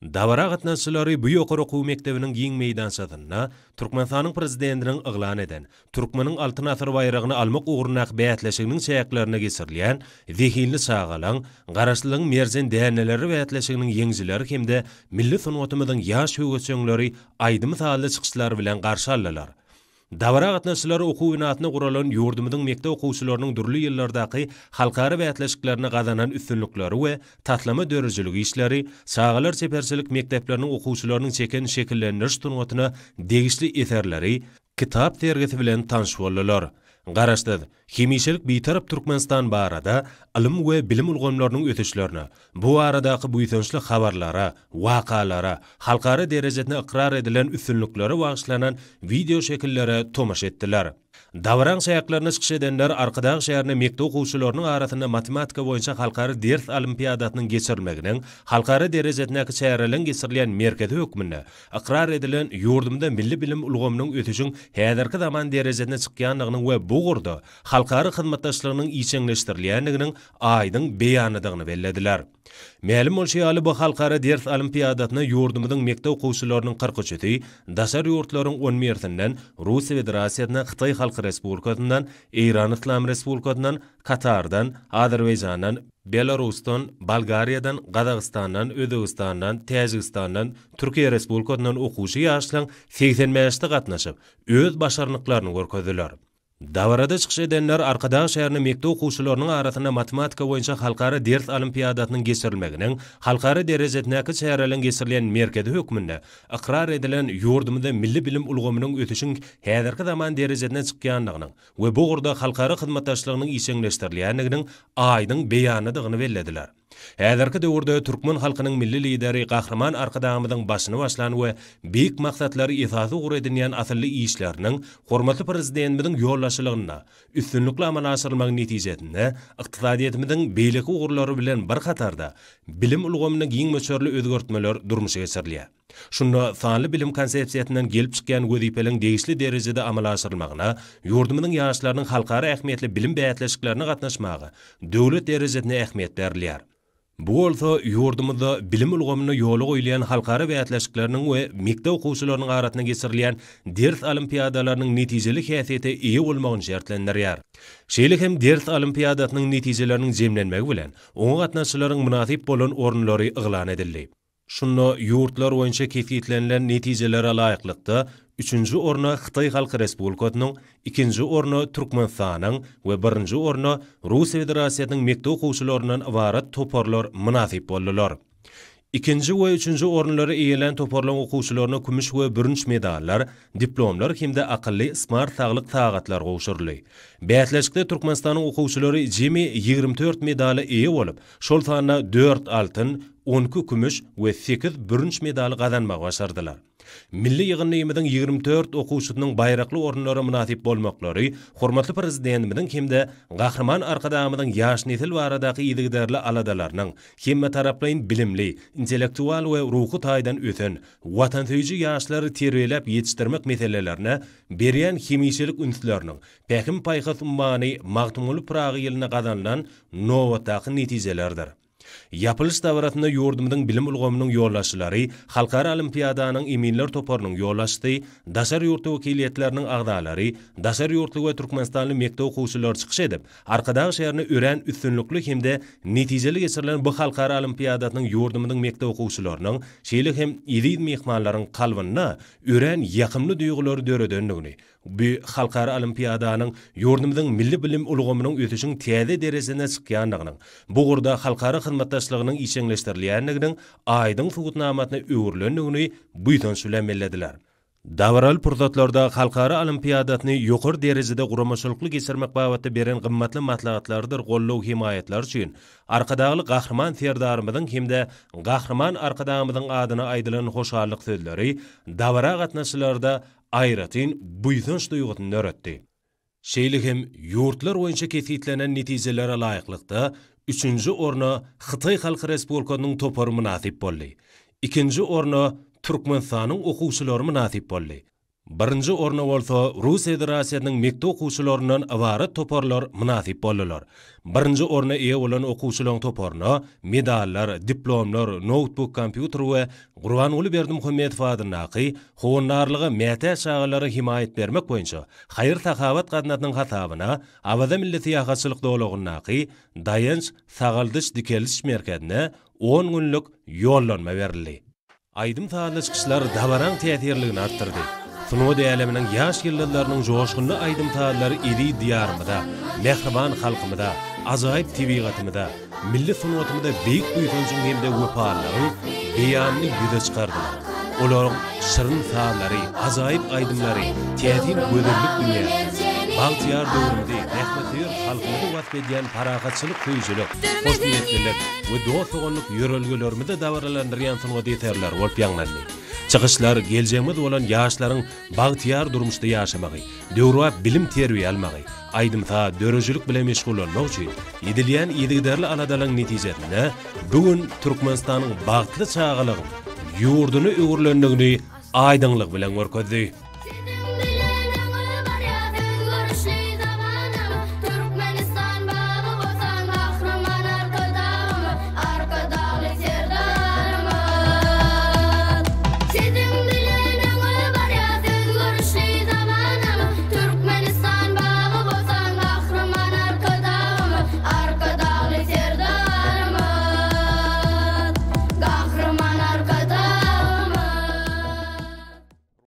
Dabara gatnaşyjylary bu ýokary okuw mekdebiniň giň meýdançasynda Türkmenistanyň Prezidentiniň yglan eden Türkmeniň Altyn asyry baýragyny almak ugrundaky bäsleşiginiň çäklerinde geçirilýän Zehinli çagalaň, Garaşsyzlygyň merjen däneleri bäsleşiginiň ýeňijileri hem-de milli sungatymyzyň ýaş höwesjeňleri aýdym-sazly çykyşlary bilen garşy aldylar. Dabara gatnaşyjylar okuw binasynda guralan ýurdumyzyň mekdep okuwçylarynyň dürli ýyllardaky halkara bäsleşiklerinde gazanan üstünlikleri we taslama döredijilik işleri, çagalar çeperçilik mekdepleriniň okuwçylarynyň çeken şekillendiriş sungatyna degişli eserleri, kitap sergisi bilen tanyş boldular. Garaşsyz, hemişelik Bitarap Türkmenistan barada ylym we bilim ulgamlarynyň ösüşlerine, bu baradaky buýsançly habarlara, wakalara, halkara derejesinde ykrar edilen üstünliklere bagyşlanan wideoşekillere tomaşa etdiler. Dabaraň çäklerinde çykyş edenler Arkadag şäherinde mekdep okuwçylarynyň arasynda matematika boýunça halkara ders olimpiadasynyň geçirilmeginiň halkara derejesindäki çäreleriň geçirilýän merkezi hökmünde ykrar edilen ýurdumyzda milli bilim ulgamynyň ösüşiň häzirki zaman derejesine çykýandygynyň we bu ugurda halkara hyzmatdaşlygynyň işjeňleşdirilýändiginiň aýdyň beýanydygyny bellediler. Mälim bolşy ýaly, bu halkara ders olimpiadasyna ýurdumyzyň mekdep okuwçylarynyň 40 üçüsi, daşary ýurtlaryň on birisinden, Russiýa Federasiýasyndan, Hytaý Halk Respublikasyndan, Eýran Yslam Respublikasyndan, Katardan, Azerbaýjandan, Belarusdan, Bolgariýadan, Gazagystandan, Özbegistandan, Täjigistandan, Türkiýe Respublikasyndan okuwçy ýaşlaryň 85-si gatnaşyp, öz başarnyklaryny görkezdiler. Dabarada çykyş edenler Arkadag şäherinde mekdep okuwçylarynyň arasynda matematika boýunça halkara ders olimpiadasynyň geçirilmeginiň halkara derejesindäki çäreleriň geçirilýän merkezi hökmünde ykrar edilen ýurdumyzda milli bilim ulgamynyň ösüşiň häzirki zaman derejesine çykýandygynyň we bu ugurda halkara hyzmatdaşlygynyň işjeňleşdirilýändiginiň aýdyň beýanydygyny bellediler. Häzirki döwürde türkmen halkynyň Milli Lideri Gahryman Arkadagymyzyň başyny başlan we beýik maksatlary esasy ugur edinýän asylly işleriniň hormatly Prezidentimiziň ýolbaşçylygynda üstünlikli amala aşyrylmagy netijesinde ykdysadyýetimiziň beýleki ugurlary bilen bir hatarda bilim ulgamynda giň möçberli özgertmeler durmuşa geçirilýär. Şunda sanly bilim konsepsiýasyndan gelip çykýan wezipeleriň degişli derejede amala aşyrylmagyna, ýurdumyzyň ýaşlarynyň halkara ähmiýetli bilim bäsleşiklerine gatnaşmaga döwlet derejesinde ähmiýet berilýär. Bu bolsa ýurdumyzda bilim ulgamynda ýola goýulýan halkara bäsleşikleriniň we mekdep okuwçylarynyň arasynda geçirilýän ders olimpiadalarynyň netijeli häsiýete eýe bolmagyny şertlendirýär. Şeýle hem ders olimpiadasynyň netijeleriniň jemlenmegi bilen, oňa gatnaşyjylaryň mynasyp bolan orunlary yglan edildi. Şunda ýurtlar boýunça kesgitlenilen netijelere laýyklykda, üçünji orna Hytaý Halk Respublikasynyň, ikinji orna Türkmenistanyň we birinji orna Russiýa Federasiýasynyň mekdep okuwçylaryndan ybarat toparlar mynasyp boldular. Ikinji we üçünji orunlary eýelän toparlaryň okuwçylaryna kümüş we bürünç medallar, diplomlar hem-de akylly smart saglyk sagatlary gowşuryldy. Bäsleşikde Türkmenistanyň okuwçylary jemi 24 medala eýe bolup, şol sanda dört altyn, 12 kümüş we sekiz bürünç medaly gazanmagy başardylar. Milli ýygyndymyzyň 24 okuwçysynyň baýrakly orunlara mynasyp bolmaklary hormatly Prezidentimiziň hem-de Gahryman Arkadagymyzyň ýaş nesil baradaky yzygiderli aladalarynyň, hemmetaraplaýyn bilimli, intellektual we ruhy taýdan ösen, watansöýüji ýaşlary terbiýeläp ýetişdirmek meselelerine berýän hemişelik ünsleriniň Pähim-paýhas ummany Magtymguly Pyragy ýylynda gazanylan nobatdaky netijelerdir. Ýapylyş dabarasynda ýurdumyzyň bilim ulgamynyň ýolbaşçylary, halkara olimpiadanyň eminler toparynyň ýolbaşçysy, daşary ýurtly wekiliýetleriniň agzalary, daşary ýurtly we türkmenistanly mekdep okuwçylary çykyş edip, Arkadag şäherinde örän üstünlikli hem-de netijeli geçirilen bu halkara olimpiadasynyň ýurdumyzyň mekdep okuwçylarynyň, şeýle hem eziz myhmanlaryň kalbynda örän ýakymly duýgulary döredendigini, Bu halkara olimpiadanyň ýurdumyzyň milli bilim ulgamynyň ösüşiň täze derejesine çykýandygynyň, bu ugurda halkara hyzmatdaşlygynyň işjeňleşdirilýändiginiň aýdyň subutnamasyna öwrülendigini buýsanç bilen bellediler. Dabaraly pursatlarda halkara olimpiadasyny ýokary derejede guramaçylykly geçirmek babatda beren gymmatly maslahatlarydyr goldaw-hemaýatlary üçin Arkadagly Gahryman Serdarymyzyň hem-de Gahryman Arkadagymyzyň adyna aýdylan hoşallyk sözleri dabara gatnaşyjylarda aýratyn buýsanç duýgusyny döretdi. Şeýle hem ýurtlar boýunça kesgitlenen netijelere laýyklykda, üçünji orna Hytaý Halk Respublikasynyň topary mynasyp boldy. Ikinji orna Türkmenistanyň okuwçylary mynasyp boldy. Birinji orna bolsa Rus Federasiýasynyň mekdep okuwçylaryndan ybarat toparlar mynasyp boldular. Birinji orna eýe bolan okuwçylaryň toparyna medallar, diplomlar, noutbuk kompýuter we Gurbanguly Berdimuhamedow adyndaky Howandarlyga mätäç çagalara hemaýat bermek boýunça haýyr-sahawat gaznasynyň hasabyna Awaza milli syýahatçylyk zolagyndaky Daýanç sagaldyş-dikeldiş merkezine on günlük ýollanma berildi. Aýdym-sazly çykyşlar dabaraň täsirligini artdyrdy. Sungat äleminiň ýaş ýyldyzlarynyň joşgunly aýdym-sazlary eziz Diýarymyza, mähriban halkymyza, ajaýyp tebigatymyza, milli sungatymyza beýik buýsanjyň hem-de wepalylygyň beýanyny ýüze çykardylar. Olaryň şirin sazlary, ajaýyp aýdymlary täsin gözellik dünýäsini, bagtyýar döwrümizi, zähmetsöýer halkymyzy wasp edýän parahatçylyk söýüjilik, hoşniýetlilik we dost-doganlyk ýörelgelerimizi dabaralandyrýan sungat eserleri bolup ýaňlandy. Çykyşlar geljegimiz bolan ýaşlaryň bagtyýar durmuşda ýaşamagy, döwrebap bilim-terbiýe almagy, aýdym-saz, döredijilik bilen meşgullanmak üçin edilýän yzygiderli aladalaryň netijesinde bu gün Türkmenistanyň bagtly çagalygyň ýurduna öwrülendigini aýdyňlygy bilen görkezdi.